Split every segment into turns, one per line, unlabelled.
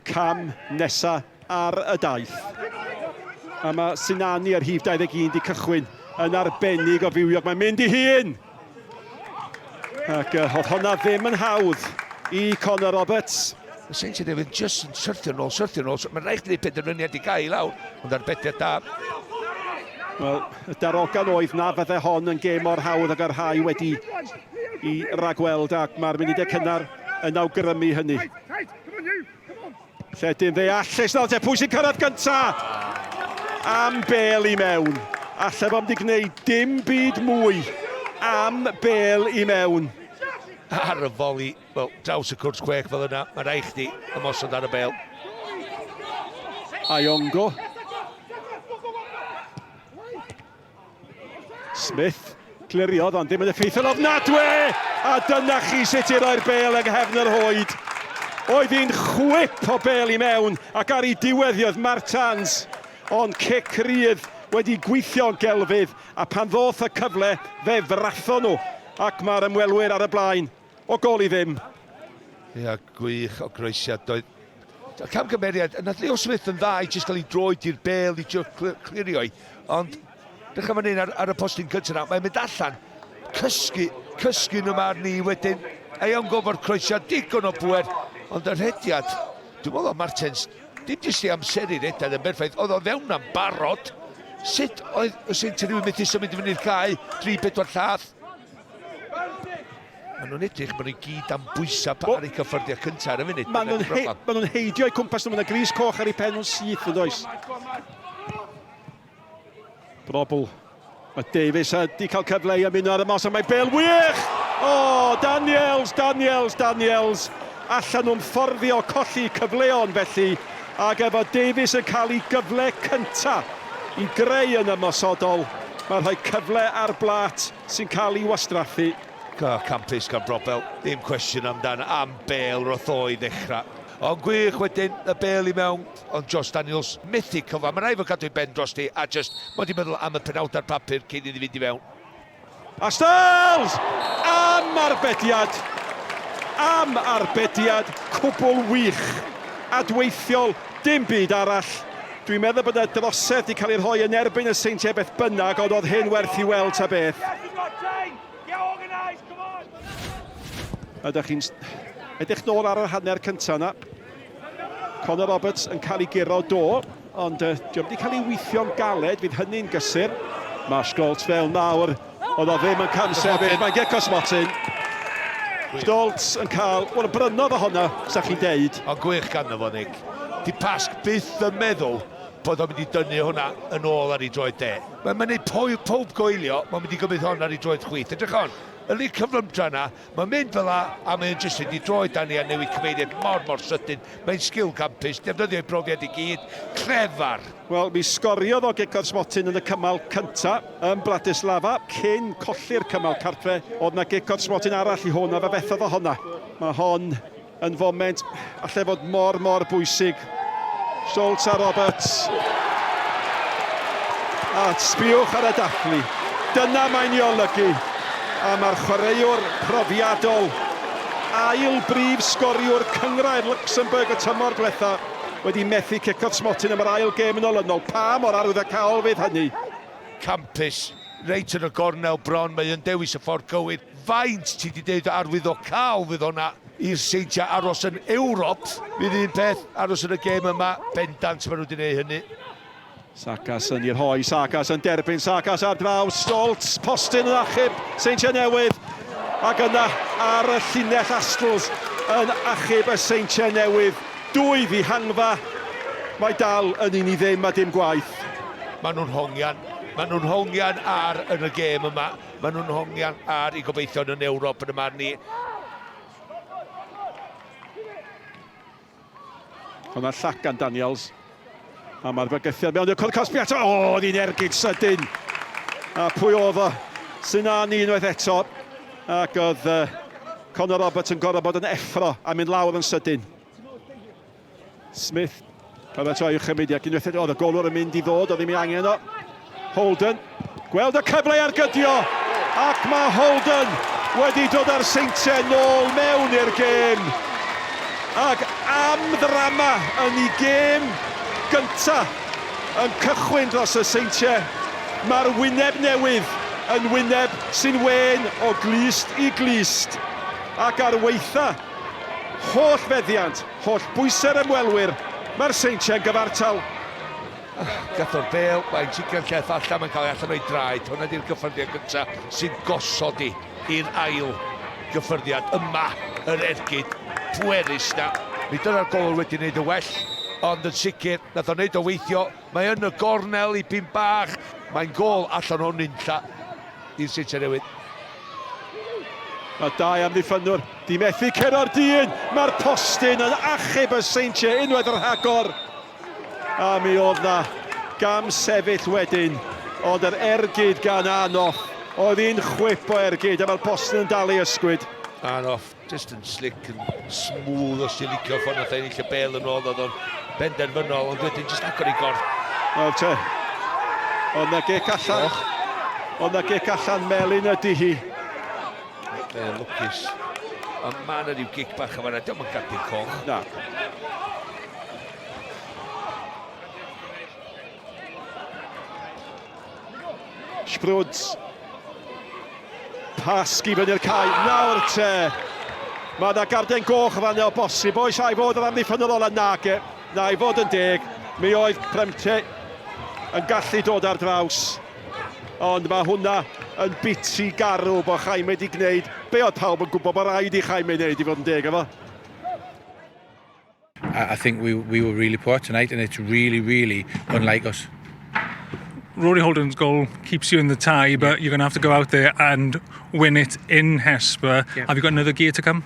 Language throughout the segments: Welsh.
cam nesa ar y daith. A mae Sinani ar rhif 21 di cychwyn yn arbennig o fywiog. Mae'n mynd i hun! Ac uh, oedd honna ddim yn hawdd i Connor Roberts.
Y Seintiau Newydd jyst yn syrthio nôl, syrthio nôl. Mae'n rhaid chdi penderfyniad i gael i lawr, ond arbediad da.
Wel, y darogan oedd na fydde hon yn gêm mor hawdd ag yr rhai wedi i ragweld ac mae'r munudau cynnar yn awgrymu hynny. Lledyn ddeallus nawr te, pwy sy'n cyrraedd gynta? Am bel i mewn. Alle fo'm di gwneud dim byd mwy. Am bel i mewn.
Ar y foli, wel, draws y cwrt chwech fel yna, mae rhaid chdi ymosod ar y bel.
Ayongo. Smith, cliriodd ond ddim yn effeithiol ofnadwy! A dyna chi sut i roi'r bêl yng nghefn yr hoed. Oedd hi'n chwip o bêl i mewn ac ar ei diwedd hi oedd Martans. Ond cic rydd wedi gweithio'n gelfydd a pan ddoth y cyfle fe fratho nhw ac mae'r ymwelwyr ar y blaen o gôl i ddim.
Ia, gwych o groesiad. Doedd camgymeriad, nath Leo Smith yn dda i jyst cael ei droed i'r bel i trio clirio i, ond dechrau fan hyn ar, ar y postyn cyntaf yna, mae'n mynd allan, cysgu, cysgu yn y marn i wedyn, ei am gofo'r croesiad, digon o bwer, ond y rhediad, dwi'n meddwl o Martens, dim jyst i amseru'r rhediad yn berffaith, oedd o fewn am barod, sut oedd y Seintiau Newydd methu symud i fyny'r cae, 3-4 llath, Maen nhw'n edrych, maen nhw gyd am bwysau ar eu cyffyrddiad cyntaf ar y funud.
Maen nhw'n he ma nhw heidio eu cwmpas nhw, mae yna gris coch ar eu pen nhw'n syth yn does. Brobl. Mae Davies wedi cael cyfle i ymuno ar y mos, a mae Bale wych! O, oh, Daniels, Daniels, Daniels. Allan nhw'n fforddio colli cyfleon felly, ac efo Davies yn cael ei gyfle cyntaf i greu yn ymosodol, mae'n rhoi cyfle ar blat sy'n cael ei wastraffu.
Campus gan Brobel, ddim cwestiwn amdan am bêl roth o i ddechrau. Ond gwych wedyn, y bêl i mewn, ond Josh Daniels methu cyfan. Mae'n rhaid fo cadw ei ben drosti a just, mae wedi meddwl am y penawd a'r papur cyn iddi fynd i fewn.
A Styles! Am arbediad! Am arbediad cwbl wych! Adweithiol, dim byd arall. Dwi'n meddwl bod y drosedd 'di cael ei rhoi yn erbyn y Seintiau beth bynnag, ond oedd hyn werth i weld ta beth. Ydych chi'n edrych nôl ar yr hanner cyntaf yna. Connor Roberts yn cael ei guro do, ond uh, diolch wedi cael ei weithio'n galed, fydd hynny'n gysur. Mae Stoltz fel nawr, oedd o ddim yn camsefyll, mae'n gic o smotyn. Stoltz yn cael, wel, brynodd o honna, sa chi'n deud.
Ond gwych ganddo fo, Nick. Di Pasg byth yn meddwl bod o'n mynd i dynnu hwnna yn ôl ar ei droed de. Mae'n mynd i pob, pob goelio, mae'n mynd i gymryd hon ar ei droed chwith. Edrych hon, yr un cyflymdra yna, Mae'n mynd fel 'a a mae o'n jyst mynd i droi dan ni a newid cyfeiriad mor mor sydyn. Mae'n sgil campus, defnyddio ei brofiad i gyd. Clefar!
Wel, mi sgoriodd o gic o'r smotyn yn y cymal cynta yn Bratislava cyn colli'r cymal cartre. Oedd 'na gic o'r smotyn arall i hwn a fe fethodd o honna. Mae hon yn foment allai fod mor, mor bwysig. Scholz a Roberts. A sbiwch ar y dathlu. Dyna mae'n ei olygu. A mae'r chwaraewr profiadol, ail brif sgoriwr cynghrair Luxembourg y tymor diwetha, wedi methu cico'r smotyn am yr ail gêm yn olynol. Pa mor arwyddocaol fydd hynny?
Campus, reit yn y gornel bron, mae yn dewis y ffordd cywir. Faint ti 'di deud arwyddocaol fydd hwnna i'r Seintiau aros yn Ewrop? Fydd un peth, aros yn y gêm yma, bendant maen nhw wedi gwneud hynny.
Sakas yn ei rhoi, Sakas yn derbyn, Sakas ar draws, Stoltz, postyn yn achub Seintiau Newydd, ac yna ar y llinell Astles yn achub y Seintiau Newydd. Dwy ddihangfa, mae dal yn un i ddim a dim gwaith.
Maen nhw'n hongian, maen nhw'n hongian ar yn y gêm yma. Maen nhw'n hongian ar i gobeithio yn Ewrop yn y marn i.
Hwnna'n llac gan Daniels. A mae'r bygythiad mewn i'r cwrt cosbi eto. O, oedd hi'n ergyd sydyn. A pwy oedd o? Sinani unwaith eto. Ac oedd uh, Conor Roberts yn gorfod bod yn effro a mynd lawr yn sydyn. Smith, paratoi i'w chymryd ac unwaith eto, oedd y golwr yn mynd i ddod, oedd ddim ei angen o. Holden, gweld y cyfle ar gydio, ac mae Holden wedi dod â'r Seintiau nôl mewn i'r gêm. Ac am ddrama yn ei gêm gynta yn cychwyn dros y Seintiau, mae'r wyneb newydd yn wyneb sy'n wên o glust i glust. Ac ar waetha holl feddiant, holl bwysau'r ymwelwyr, mae'r Seintiau'n gyfartal.
Gath o'r bêl, mae'n cicio lleth allan, mae'n cael ei allan o'i draed. Hwnna di'r gyffyrddiad gyntaf sy'n gosod i i'r ail gyffyrddiad yma, yr ergyd pwerus na. Mi dyna'r golwr wedi wneud y well, ond yn sicr, nath o wneud o weithio. Mae yn y gornel i pin bach. Mae'n gôl allan o nunlla i'r Seintiau Newydd.
Mae dau amddiffynnwr di methu curo'r dyn. Mae'r postyn yn achub y Seintiau unwaith yn rhagor. A mi oedd na gam sefyll wedyn, ond yr ergyd gan Anoff oedd un chwip o ergyd a mae'r postyn yn dal ei ysgwyd.
Anoff, just yn slick yn smooth os ti'n licio ffordd nath ennill y bel yn ôl, oedd o'n benderfynol, ond wedyn just agor ei gorff.
Nawr te, ond na gic allan, ond na gic allan melyn ydy hi.
Mae o'n lwcus. Ond mae yna rhyw gic bach yn fanna, diolch yn gadw'n coch.
Na. Sprwds. Pasg i fyny'r cae. Nawr te. Mae yna garden goch yn fanna o bosib. Oes ai fod yr amddiffynnwr ola? Nage. Na i fod yn deg. Mi oedd Premte yn gallu dod ar draws. Ond mae hwnna yn biti garw bod Jaime wedi gwneud be oedd pawb yn gwybod bod rhaid i Jaime wneud i fod yn deg efo.
I, I think we, we were really poor tonight and it's really, really unlike us.
Rory Holden's goal keeps you in the tie, but you're going to have to go out there and win it in Hesper. Yeah. Have you got another gear to come?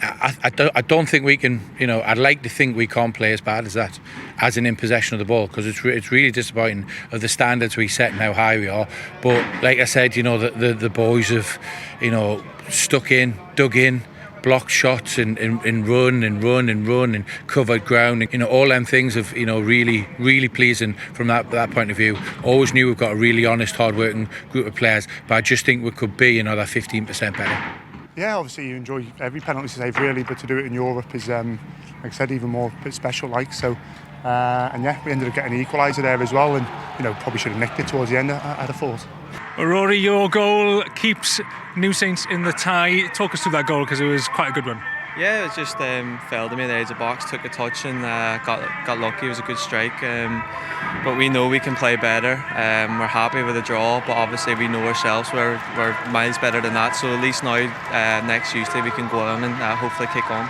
I, I, don't, I don't think we can, you know, I'd like to think we can't play as bad as that, as in in possession of the ball, because it's, re it's really disappointing of the standards we set and how high we are. But like I said, you know, the, the, the boys have, you know, stuck in, dug in, blocked shots and, and, and run and run and run and covered ground. And, you know, all them things have, you know, really, really pleasing from that, that point of view. Always knew we've got a really honest, hard-working group of players, but I just think we could be another 15% better.
Yeah, obviously you enjoy every penalty save really, but to do it in Europe is, um, like I said, even more bit special. Like so, uh, and yeah, we ended up getting an equaliser there as well, and you know probably should have nicked it towards the end. I'd have thought.
Rory, your goal keeps New Saints in the tie. Talk us through that goal because it was quite a good one.
Yeah, it just um, fell to me there. The box, took a touch and uh, got got lucky. It was a good strike. Um, but we know we can play better. Um, we're happy with the draw, but obviously we know ourselves we're, we're miles better than that. So at least now, uh, next Tuesday, we can go on and uh, hopefully kick on.